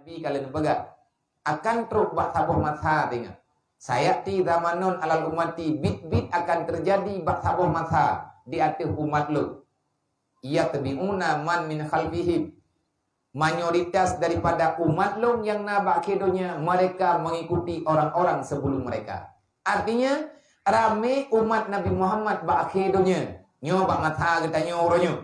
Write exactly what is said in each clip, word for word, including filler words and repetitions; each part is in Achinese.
Tapi kalau neupeugah, akan trok bak saboh masa, teuingat. Sayati zamanun alal ummati, bit-bit akan teujadi bak saboh masa di ateueh umat lôn. Yatbi'una man min khalfihim. Mayoritas daripada umat lôn nyang na bak akhé donya, mereka mengikuti orang-orang sebelum mereka. Artinya, ramé umat Nabi Muhammad bak akhé donya. Nyoe bak masa geutanyoe uroe nyoe.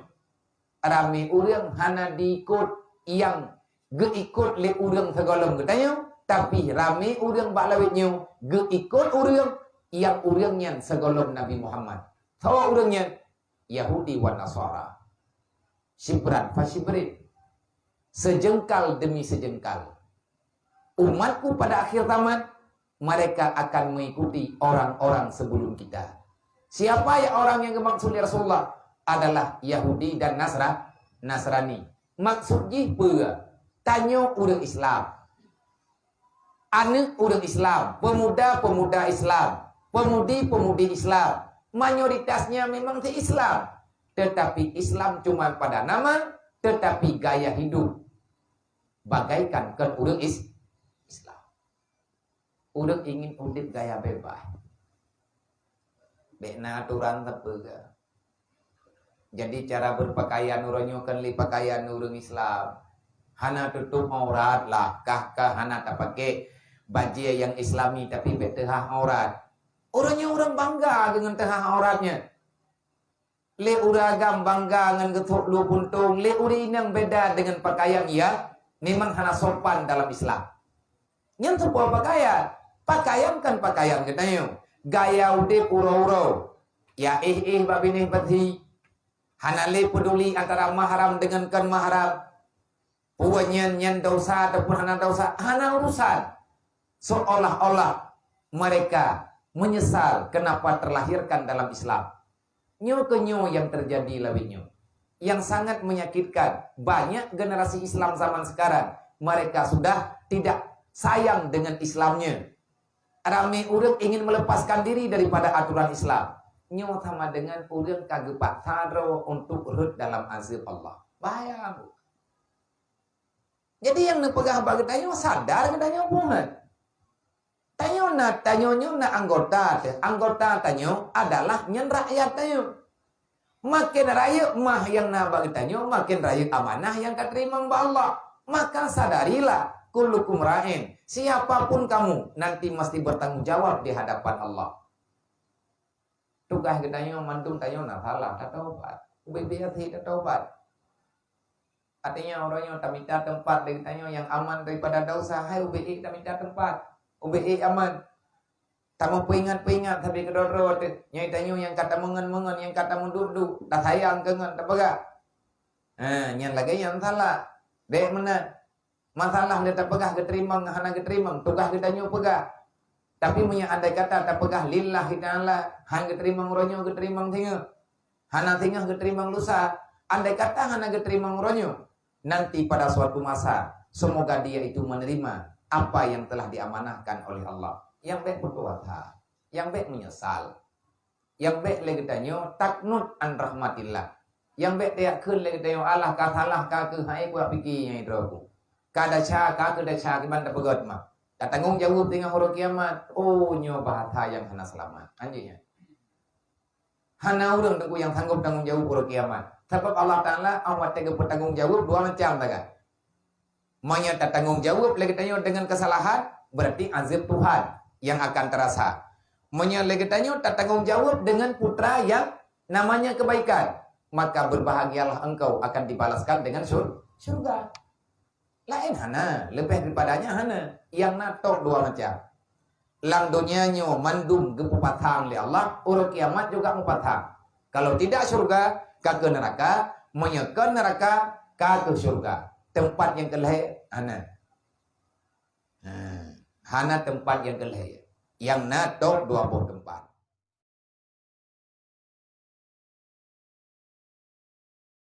Ramé ureuëng hana diikot nyang geuikot lé ureuëng sigohlom geutanyoe, tapi ramé ureuëng bak lawét nyoe geuikot ureuëng nyang ureuëng nyan sigohlom Nabi Muhammad. Soe ureuëng nyan? Yahudi wan Nasara. Shibran fa shibrin. Sejeungkal demi sejeungkal. Umatku pada akhir zaman, mereka akan mengikuti orang-orang sebelum kita. Siapa ya orang yang dimaksud oleh Rasulullah? Adalah Yahudi dan Nasra-, Nasrani. Maksud jih peue? Tanyoe ureuëng Islam. Aneuëk ureuëng Islam, pemuda-pemuda Islam, pemudi-pemudi Islam, mayoritasnya memang si Islam. Tetapi Islam cuma pada nama, tetapi gaya hidup bagaikan kon ureuëng Is-, Islam. Ureuëng ingin udeb gaya bebas. Bék na aturan sapeue. Jadi cara berpakaian uroe nyoe kon lé pakaian ureuëng Islam. Hana tutup aurat lah, kah-kah hana tapakai bajée nyang Islami tapi bék teuhah aurat. Uroe nyoe ureuëng bangga deungon teuhah auratnya. Lé ureuëng agam bangga ngon geuthok luweue puntông, lé ureuëng inong beda deungon pakaian nyang memang hana sopan dalam Islam. Nyan sapeue pakaian? Pakaian kan pakaian geutanyoe. Gaya udeb uroe-uroe. Ya éh-éh bak binéh beusi. Hana lé peuduli antara mahram deungon kon mahram. Peue nyan, nyan dosa ataupun hana dosa, hana urusan. Seolah-olah mereka menyesal kenapa terlahirkan dalam Islam. Nyoe keuh nyoe nyang teujadi lawét nyoe. Yang sangat menyakitkan, banyak generasi Islam zaman sekarang, mereka sudah tidak sayang dengan Islamnya. Ramé ureuëng ingin melepaskan diri daripada aturan Islam. Nyoe sama dengan ureuëng ka geupaksa droe untuk rhot dalam azab Allah. Bahaya. Jadi nyang neupeugah bak geutanyoe, sadar geutanyoe peue? Tanyoe na, tanyoe nyoe na anggota teuh. Anggota tanyoe adalah nyan rakyat tanyoe. Maken rayeuk mah nyang na bak geutanyoe, maken rayeuk amanah nyang ka teurimong bak Allah. Maka sadarilah, kullukum ra'in. Siapapun kamu nanti mesti bertanggung jawab di hadapan Allah. Tugaih geutanyoe mandum tanyoe na salah, tatobat. Ubé-bé até tatobat. Artinya, uroe nyoe tamita teumpat lé geutanyoe nyang aman daripada dosa, hai ubé ék tamita teumpat, ubé ék aman. Tameupeuingat-peuingat sabe keudroe-droe teuh, nyoe tanyoe nyang ka tameungon-meungon, nyang ka tameuduek-duek, tasayang keu ngon tapeugah. Ha, nyan lagée nyan salah. Bék meunan. Masalah lé tapeugah geuteurimong hana geuteurimong, tugaih geutanyoe peugah. Tapi meunyoe andai kata tapeugah lillahi ta'ala, han geuteurimong uroe nyoe, geuteurimong singoh. Hana singoh geuteurimong lusa. Andai kata hana geuteurimong uroe nyoe, nanti pada suatu masa, semoga dia itu menerima apa yang telah diamanahkan oleh Allah. Nyang bék putus asa, nyang bék menyesal. Nyang bék lé geutanyoe taknut an rahmatillah. Nyang bék tayak kheun lé geutanyoe, "Alah ka salah ka keuh, hai kuak pike nyang droe ku. Ka desya ka keuh desya kiban tapeugét mah. Tatanggong jaweueb teungoh uroe kiamat." Oh, nyoe bahasa nyang hana seulamat. Anjih nyan. Hana ureuëng teungku nyang sanggob tanggong jaweueb uroe kiamat. Sabab Allah Taala awai watée geupeutanggong jaweueb dua macam sagai. Meunyoe tatanggong jaweueb lé geutanyoe deungon keusalahan, berarti azab Tuhan nyang akan terasa. Meunyoe lé geutanyoe tatanggong jaweueb deungon putra nyang namanya kebaikan, maka berbahagialah engkau akan dibalaskan dengan syur-, syurga. Laén hana, leubeh daripadanya hana. Nyang na tok dua macam. Lam donya nyoe mandum geupeupasang lé Allah, uroe kiamat juga meupasang. Kalau tidak syurga, ka keu neuraka, meunyoe kon neuraka, ka keu syurga. Teumpat nyang keu lhée hana. Ha, hana teumpat nyang keu lhée. Nyang na tok dua boh teumpat.